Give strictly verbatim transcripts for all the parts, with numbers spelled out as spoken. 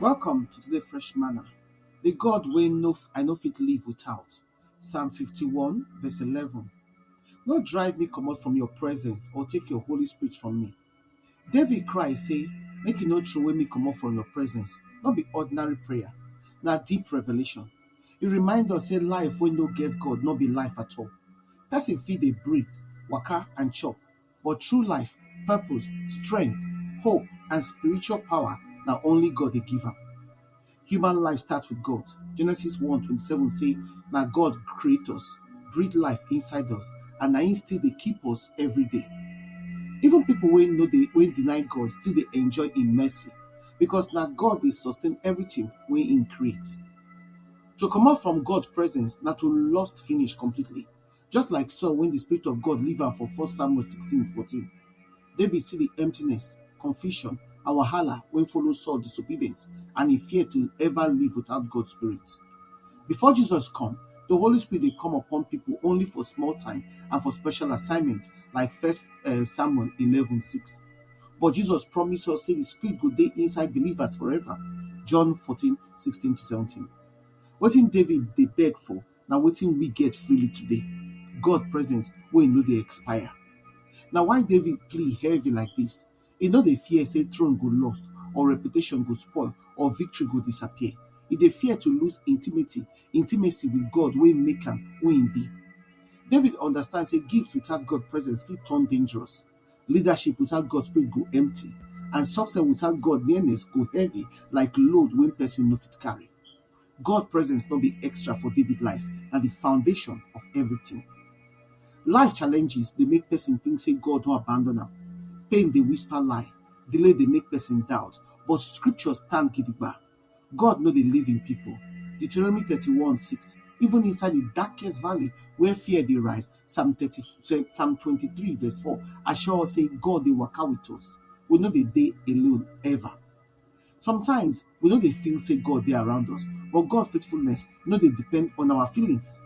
Welcome to today Fresh Manna. The God wey no I no fit live without. Psalm fifty-one, verse eleven. No drive me comot from your presence or take your Holy Spirit from me. David cry say, make you no throw away me comot from your presence. No be ordinary prayer, na deep revelation. E remind us say life wey no get God no be life at all. Person fit dey breathe, waka and chop, but true life, purpose, strength, hope and spiritual power na only God dey give am. Human life start with God. Genesis one twenty-seven say na God create us, breathe life inside us, and na him still dey keep us every day. Even people wey no dey wey deny God still dey enjoy him mercy, because na God dey sustain everything wey him create. To comot from God presence na to lost finish completely. Just like Saul when the Spirit of God leave am for First Samuel sixteen fourteen, David see the emptiness, confusion, and wahala wey follow Saul disobedience, and he fear to ever live without God's Spirit. Before Jesus come, the Holy Spirit dey come upon people only for small time and for special assignment, like First eh, Samuel eleven six. But Jesus promise us say the Spirit go dey inside believers forever. John fourteen sixteen to seventeen. Wetin David dey beg for na wetin we get freely today. God presence wey no dey expire. Na why David plea heavy like this. E no dey fear say throne go lost, or reputation go spoil, or victory go disappear. E dey fear to lose intimacy, intimacy with God wey make am who him be. David understand say gift without God presence fit turn dangerous. Leadership without God spirit go empty, and success without God nearness go heavy like load wey person no fit carry. God presence no be extra for David life, na the foundation of everything. Life challenges dey make person think say God don abandon am. Pain dey whisper lie, delay dey make person doubt, but scripture stand gidigba. God no dey leave him people. Deuteronomy thirty-one six, even inside the darkest valley where fear dey rise, Psalm thirty, Psalm twenty-three verse four assure us say God dey waka with us. We no dey dey alone ever. Sometimes we no dey feel say God dey around us, but God faithfulness no dey depend on our feelings.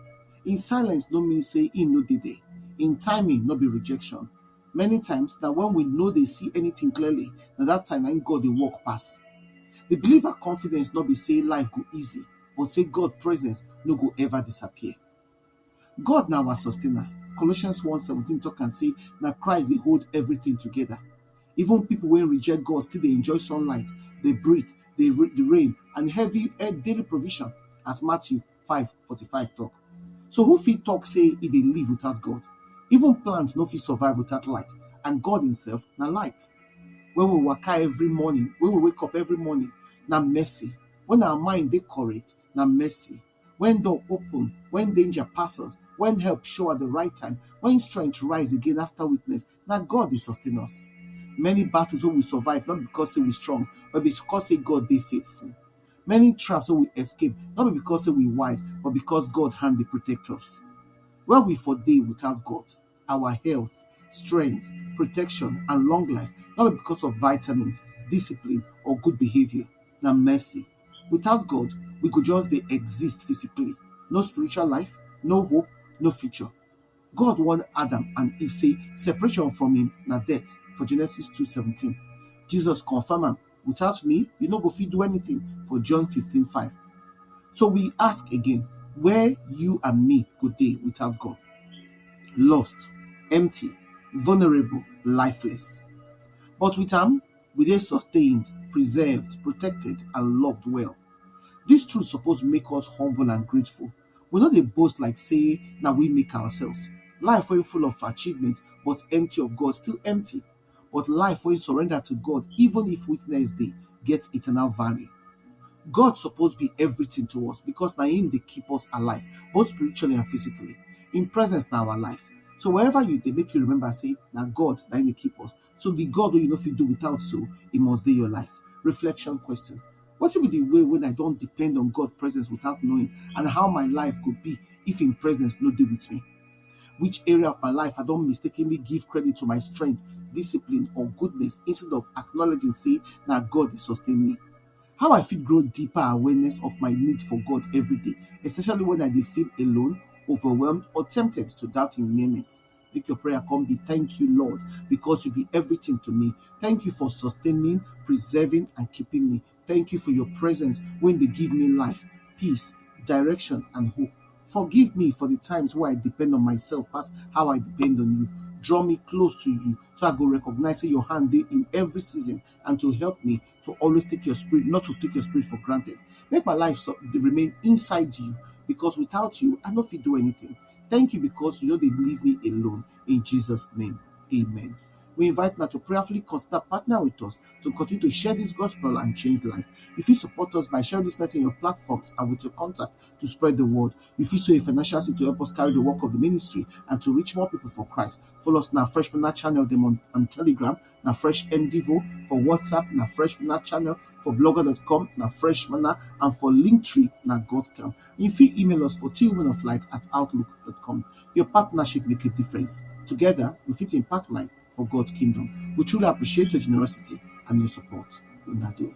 In silence no mean say he no dey there. In timing no be rejection. Many times na when we no dey see anything clearly, na that time na him God dey work pass. The believer confidence no be say life go easy, but say God presence no go ever disappear. God na our sustainer. Colossians one seventeen talk am say na Christ dey hold everything together. Even people wey reject God still dey enjoy sunlight, dey breathe, dey re- the rain and heavy eh, daily provision, as Matthew five forty-five talk. So who fit talk say e dey live without God? Even plants no fit survive without light, and God himself na light. When we waka every morning, when we wake up every morning, na mercy. When our mind dey correct, na mercy. When door open, when danger pass us, when help show at the right time, when strength rise again after weakness, na God dey sustain us. Many battles wey we survive not because say we strong, but because say God dey faithful. Many traps wey we escape not be because say we wise, but because God hand dey protect us. Where we for dey without God? Our health, strength, protection and long life not be because of vitamins, discipline or good behaviour. Na mercy. Without God, we go just dey exist physically. No spiritual life, no hope, no future. God warn Adam and Eve say separation from him na death for Genesis two seventeen. Jesus confirm am, without me, you no go fit do anything for John fifteen five. So we ask again, where you and me go dey without God? Lost, empty, vulnerable, lifeless. But with am, we dey sustained, preserved, protected and loved well. This truth suppose make us humble and grateful. We no dey boast like say na we make ourselves. Life wey full of achievement but empty of God still empty. But life wey surrender to God, even if weakness dey, get eternal value. God suppose be everything to us because na him dey keep us alive, both spiritually and physically. Him presence na our life. So wherever you dey, make you remember say na God na him dey keep us. So the God wey you no fit do without, so he must dey your life. Reflection question: wetin be the way when I don depend on God presence without knowing, and how my life go be if him presence no dey with me? Which area of my life I don mistakenly give credit to my strength, discipline or goodness instead of acknowledging say na God dey sustain me? How I fit grow deeper awareness of my need for God every day, especially when I dey feel alone, overwhelmed or tempted to doubt him nearness? Make your prayer come be: thank you, Lord, because you be everything to me. Thank you for sustaining, preserving and keeping me. Thank you for your presence when they give me life, peace, direction, and hope. Forgive me for the times where I depend on myself past how I depend on you. Draw me close to you so I go recognize say your hand dey in every season and to help me to always take your spirit, not to take your spirit for granted. Make my life so dey remain inside you, because without you, I no fit do anything. Thank you because you no dey leave me alone. In Jesus' name, amen. We invite una to prayerfully consider partner with us to continue to share this gospel and change life. You fit support us by sharing this message on your platforms and with your contact to spread the word. You fit sow a financial seed to help us carry the work of the ministry and to reach more people for Christ. Follow us na Fresh Manna channel dem on, on Telegram, na Fresh M Devo, for WhatsApp, na Fresh Manna channel, for blogger dot com, na Fresh Manna, and for Linktree, na God Camp. You fit email us for two women of light at outlook dot com. Your partnership make a difference. Together, we fit impact life for God's kingdom. We truly appreciate your generosity and your support. Una do.